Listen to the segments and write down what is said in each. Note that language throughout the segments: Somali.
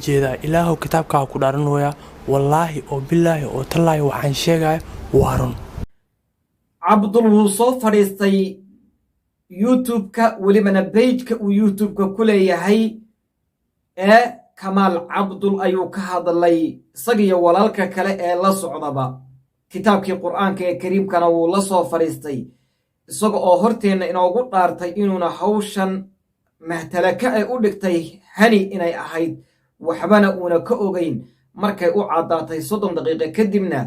Jeedaa, Ilaahow kitaabkaa ku dhaaranooyaa, wallaahi oo bilaahi oo tallaahi, waxaan sheegaya waa run. Cabdul wuu soo fadhiistay YouTube-ka, welibana page-ka uu YouTube-ka ku leeyahay ee Kamaal Cabdul ayuu ka hadlay, isagiyo walaalka kale ee la socdaba. Kitaabkii Qur'aanka ee Kariimkana wuu la soo fadhiistay, isaga oo horteenna inoogu dhaartay inuuna hawshan mahtalaka ay u dhigtay Hani inay ahayd, waxbana uuna ka ogeyn. Markay u caddaatay 30 daqiiqo kadibna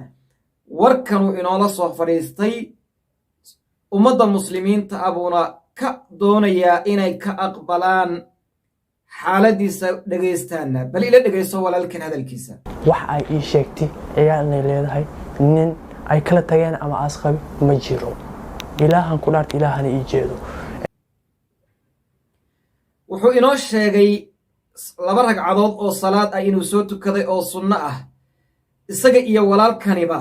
warkanuu inoola soo fadhiistay. Ummadda Muslimiinta ah buuna ka doonayaa inay ka aqbalaan xaaladiisa, dhegaystaanna. Bal ila dhegaysto walaalkan hadalkiisa. Wax ay ii sheegtay ciyaal inay leedahay, nin ay kala tageen ama aasqabi ma jiro. Ilaahan ku dhaarta, Ilaahana ii jeedo. Wuxuu inoo sheegay laba ragcadood oo salaad ah inuu soo tukaday oo sunno ah, isaga iyo walaalkaniba.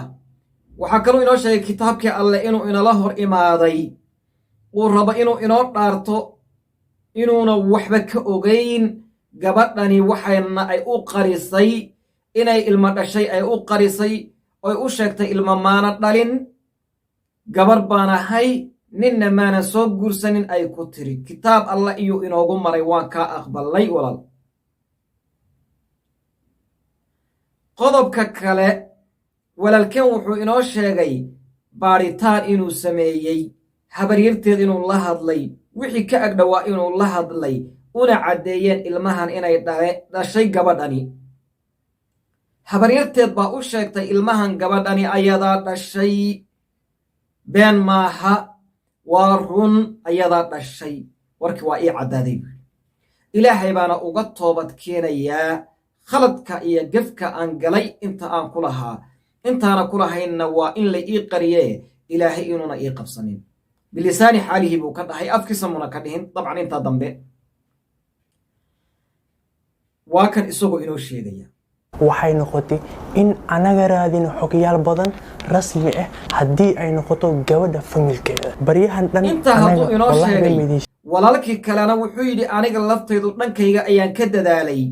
Waxaa kaluu inoo sheegay kitaabkii Alleh inuu inala hor imaaday, uu rabo inuu inoo dhaarto inuuna waxba ka ogayn gabadhani. Waxayna ay u qarisay inay ilmo dhashay, ay u qarisay oy u sheegtay ilmo maana dhalin, gabar baan ahay, ninna maanan soo guursanin ay ku tiri. Kitaab Allah iyuu inoogu maray. Waan kaa aqbalnay, walaal. Qodobka kale, walaalkeen wuxuu inoo sheegay baadhitaan inuu sameeyey, habaryarteed inuu la hadlay, wixii ka agdhowaa inuu la hadlay, una caddeeyeen ilmahan inay dhashay gabadhani. Habaryarteed baa u sheegtay ilmahan gabadhani ayadaa dhashay, been maaha, waa run, ayadaa dhashay. Warkii waa ii caddaaday buui, Ilaahay baana uga toobad keenayaa khaladka iyo gefka aan galay inta aan ku lahaa, intaana ku lahaynna waa in la ii qariyee, Ilaahay inuuna ii qabsanin. Bilisaani xaalihi buu ka dhahay, afkiisa muna ka dhihin dabcan. Intaa dambe waa kan isagoo inoo sheegaya. Waxay noqotay in anaga raadino xogyaal badan rasmi ah haddii ay noqoto gabadha familkeeda baryahan dhan. Intaa hadduu anaga inoo wallahi sheegay, been ma walaalkii kalena wuxuu yidhi: aniga laftaydu dhankayga ayaan ka dadaalay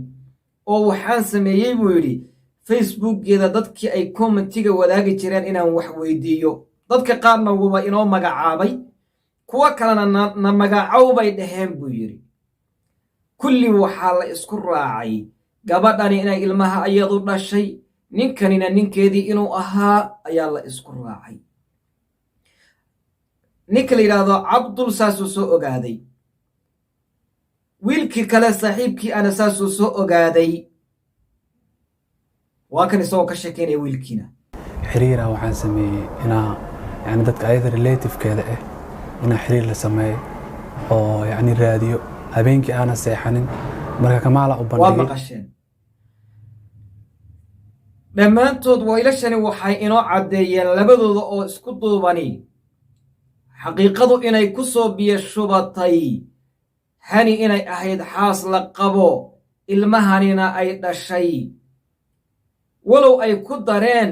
oo waxaan sameeyey, buu yidhi, Facebookgeeda dadkii ay comment-iga wadaagi jireen inaan wax weydiiyo. Dadka qaarna wuuba inoo magacaabay, kuwo kalena na magacow bay dhaheen, buu yidhi. Kulli waxaa la isku raacay gabadhani inay ilmaha iyadu dhashay, ninkanina ninkeedii inuu ahaa ayaa la isku raacay. Ninka la yidhaahdo Cabdul saasuu soo ogaaday, wiilkii kale saaxiibkii ana saasuu soo ogaaday. Waa kan isagoo ka sheekeynaya wiilkiina. Xiriira waxaan sameeyey inaa yani dadka ayada relative-keeda ah inaa xiriir la sameeyo oo yani raadiyo, habeenkii aana seexanin. Marka Kamaala u Waad bandhigay. maqasheen dhammaantood. Waylashani waxay inoo caddeeyeen labadooda oo isku duubani xaqiiqadu inay ku soo biyo shubatay Hani inay ahayd xaas la qabo, ilmahanina ay dhashay, walow ay ku dareen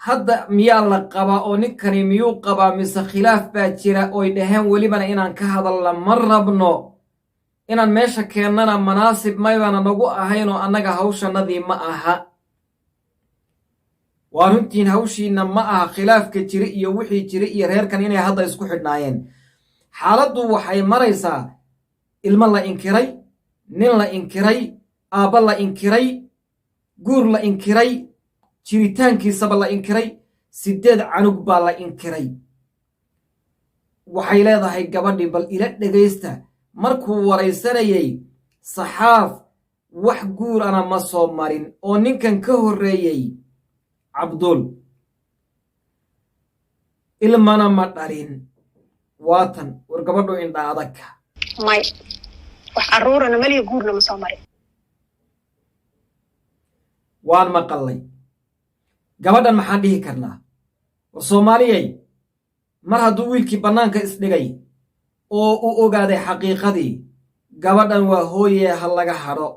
hadda miyaa la qabaa oo ninkani miyuu qabaa mise khilaaf baa jira, oy dhaheen welibana inaan ka hadalna ma rabno, inaan meesha keennana manaasib maybana nagu ahaynoo annaga hawshanadii ma aha. Waa runtiin, hawshiinna ma aha khilaafka jiri iyo wixii jiri iyo reerkan inay hadda isku xidhnaayeen. Xaaladdu waxay maraysaa ilmo la inkiray, nin la inkiray, aabba la inkiray, guur la inkiray, jiritaankiisaba la inkiray, 8 canug baa la inkiray. Waxay leedahay gabadhii, bal ila dhegaysta, markuu waraysanayey Saxaaf wax guurana ma soo marin oo ninkan ka horreeyey Cabdul ilmana ma dhalin. Waatan war gabadhu indha adagka. May, wax caruurana maliya, guurna ma soo marin. Waan maqallay. Gabadhan maxaan dhihi karnaa? War Soomaaliyay, mar hadduu wiilkii bannaanka isdhigay oo u ogaaday xaqiiqadii, gabadhan waa hooyee, ha laga hadho,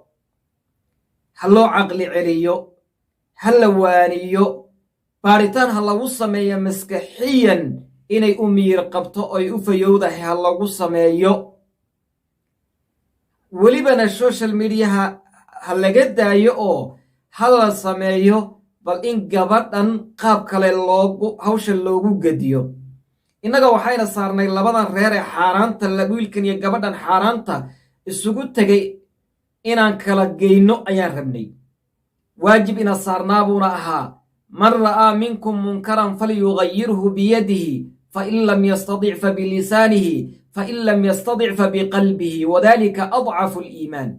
ha loo caqli celiyo, ha la waaniyo, baadhitaan ha lagu sameeyo maskaxiyan inay u miyir qabto oy u fayowdahay ha lagu sameeyo. Welibana social media-ha Ha laga daayo oo ha la sameeyo bal in gabadhan qaab kale loogu hawsha loogu gediyo. Innaga waxayna saarnay labadan reer ee xaaraanta, wiilkan iyo gabadhan xaaraanta isugu tegay, inaan kala geyno ayaan rabnay. Waajib ina saarnaa buuna ahaa. من رأى منكم منكرا فليغيره بيده، فإن لم يستطع فبلسانه، فإن لم يستطع فبقلبه، وذلك أضعف الإيمان.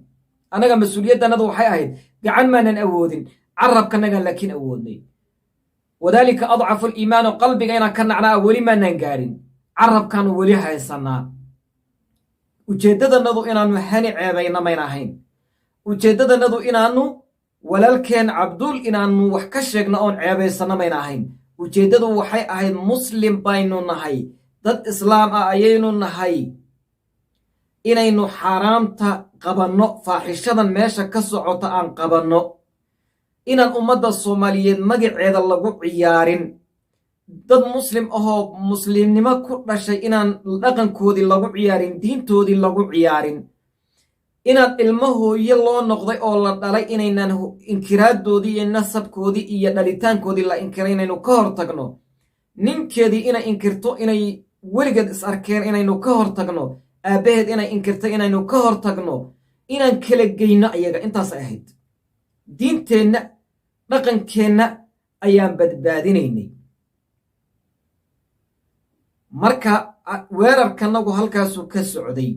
Annaga mas-uuliyaddanadu waxay ahayd, gacan maanan awoodin, carabkanagaan laakiin awoodnay. وذلك أضعف الإيمان oo qalbiga inaan ka nacnaa weli maanaan gaadhin, carabkaanu weli haysanaa. Ujeeddadanadu inaannu Hani ceebayna mayna ahayn. Ujeeddadanadu inaannu walaalkeen Cabdul inaannu wax ka sheegno oon ceebaysanno mayna ahayn. Ujeeddadu waxay ahayd, muslim baynu nahay, dad islaam ah ayaynu nahay, inaynu xaaraamta qabanno, faaxishadan meesha ka socota aan qabanno, inaan ummadda Soomaaliyeed magaceeda lagu ciyaarin, dad muslim ahoo muslimnimo ku dhashay inaan dhaqankoodii lagu ciyaarin, diintoodii lagu ciyaarin, inaad ilmo hooye loo noqday oo la dhalay inaynaan inkiraadoodii iyo nasabkoodii iyo dhalitaankoodii la inkiray inaynu ka hor tagno, ninkeedii inay inkirto inay weligeed is arkeen inaynu ka hor tagno, aabbaheed inay inkirtay inaynu ka hor tagno, inaan kala geyno ayaga. Intaasay ahayd. Diinteenna, dhaqankeenna ayaan badbaadinaynay. Marka weerarkanagu halkaasuu ka socday.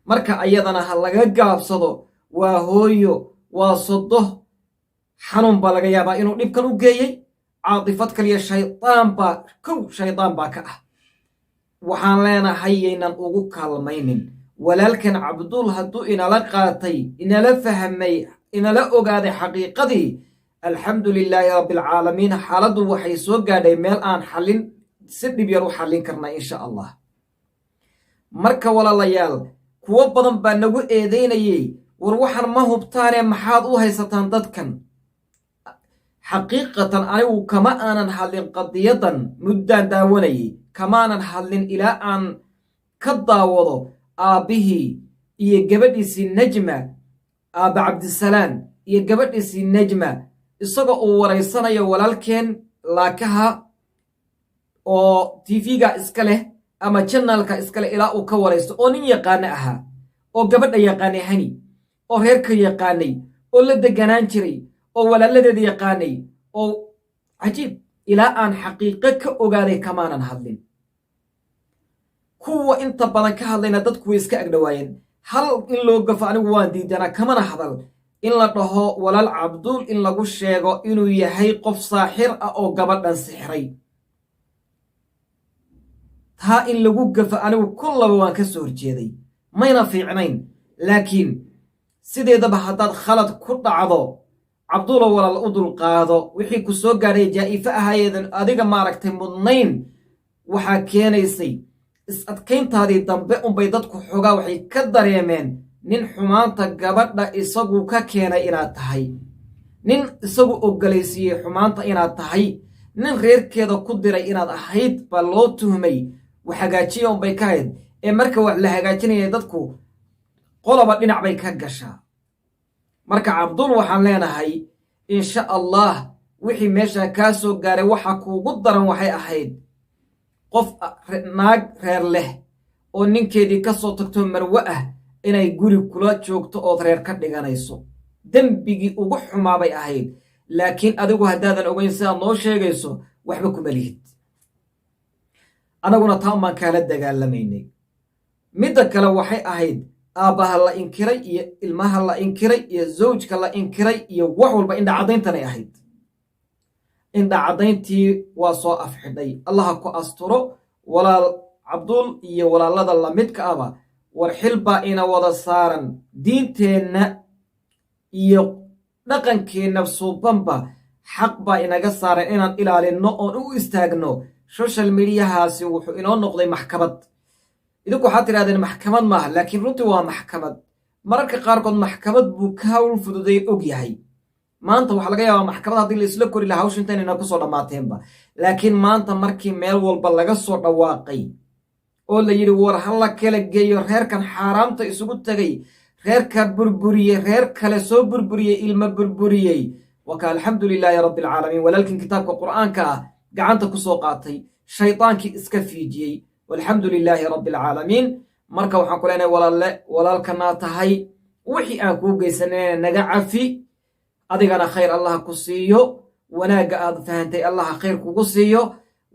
Marka ayadana ha laga gaabsado. Waa hooyo, waa sodoh, xanuun baa laga yaabaa inuu dhibkan u geeyey, caatifad kaliya, shaydaan baa kow, shaydaan baa ka ah. Waxaan leenahay, yaynan ugu kaalmaynin. Walaalkan Cabdul hadduu inala qaatay, inala fahmay, inala ogaaday xaqiiqadii, الحمد لله رب العالمين. Xaaladdu waxay soo gaadhay meel aan xallin, si dhib yar u xallin karnaa, insha Allah. Marka walaalayaal, kuwo badan baa nagu eedaynayey: "War waxaan ma hubtaane, maxaad u haysataan dadkan?" Xaqiiqatan anigu kama aanan hadlin qadiyadan muddaan daawanayay, kamaanan hadlin ilaa aan ka daawado aabbihii iyo gabadhiisii Najma, aabba Cabdisalaan iyo gabadhiisii Najma, isagoo uu waraysanayo walaalkeen Laakaha oo TV-ga iska leh ama channel-ka iska leh, ilaa uu ka waraysto, oo nin yaqaano ahaa, oo gabadha yaqaanay Hani, oo reerka yaqaanay, oo la deganaan jiray, oo walaaladeeda yaqaanay, oo cajiib. Ilaa aan xaqiiqo ka ogaaday kamaanan hadlin. Kuwa inta badan ka hadlayna dadku way iska agdhowaayeen. Hal in loo gafo anigu waan diidanaa, kamana hadal. In la dhaho walaal Cabduul, in lagu sheego inuu yahay qof saaxir ah oo gabadhan sixray, taa in lagu gafo anigu kullaba waan ka soo horjeeday, mayna fiicnayn. Laakiin sideedaba haddaad khalad ku dhacdo, Cabdulla, walaal, u dulqaado wixii ku soo gaadhay. Jaa'ife ahaayeedan adiga maaragtay mudnayn waxaa keenaysay is-adkayntaadii dambe unbay dadku xoogaa waxay ka dareemeen nin xumaanta gabadha isagu ka keenay inaad tahay, nin isagu ogolaysiiyey xumaanta inaad tahay, nin reerkeeda ku diray inaad ahayd baa loo tuhmay. Wax hagaajiya unbay ka ahayd. Ee marka wax la hagaajinaya, dadku qoloba dhinac bay ka gashaa. Marka Cabdul waxaan leenahay, insha Allah, wixii meesha kaa soo gaaray waxa kuugu daran waxay ahayd qof naag reer leh oo ninkeedii ka soo tagto, marwe ah, inay guri kula joogto ood reer ka dhiganayso. Dembigii ugu xumaa bay ahayd. Laakiin adigu haddaadan ogeyn sidaad noo sheegayso, waxba kuma lihid. Annaguna taa umaan kaala dagaalamaynay. Midda kale waxay ahayd aabbaha la inkiray iyo ilmaha la inkiray iyo zawjka la inkiray iyo wax walba indhacaddayntanay ahayd. Indhacaddayntii waa soo afxidhay. Allaha ku asturo, walaal Cabdul iyo walaalada lamidka aba. War xil baa ina wada saaran. Diinteenna iyo dhaqankeenna suubanba xaq baa inaga saaran inaan ilaalinno oon u istaagno. Social media-haasi wuxuu inoo noqday maxkamad. Idinku waxaad tidhahdeen maxkamad maaha, laakiin runtii waa maxkamad. Mararka qaarkood maxkamad buu ka hawl fududay og yahay. Maanta waxaa laga yaabaa maxkamad haddii la isla kori lahaa, hawsha intaynayna kusoo dhammaateenba. Laakiin maanta markii meel walba laga soo dhawaaqay oo la yidhi, "War ha la kala geeyo reerkan xaaraamta isugu tegay," Reerka burburiyey, reer kale soo burburiyey, ilmo burburiyey. Waka alxamdu lilaahi rabbi alcaalamiin. Walaalkin kitaabka Qur'aanka ah gacanta ku soo qaatay, shaydaankii iska fiijiyey, walxamdu lilaahi rabbi alcaalamiin. Marka waxaan ku leenahay, walaalle, walaalkanaa tahay, wixii aan kuu geysanayna naga cafi. Adigana khayr Allaha ku siiyo, wanaagga aad fahantay Allaha khayr kugu siiyo.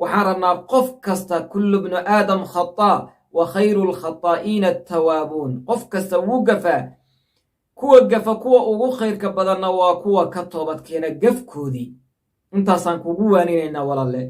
Waxaan rabnaa qof kasta, kullu bnu aadam khataa wa khayru lkhataa'iina attawaabuun. Qof kasta wuu gafaa, kuwa gafa kuwa ugu khayrka badanna waa kuwa ka toobad keena gafkoodii. Intaasaan kugu waaninaynaa, walaalle.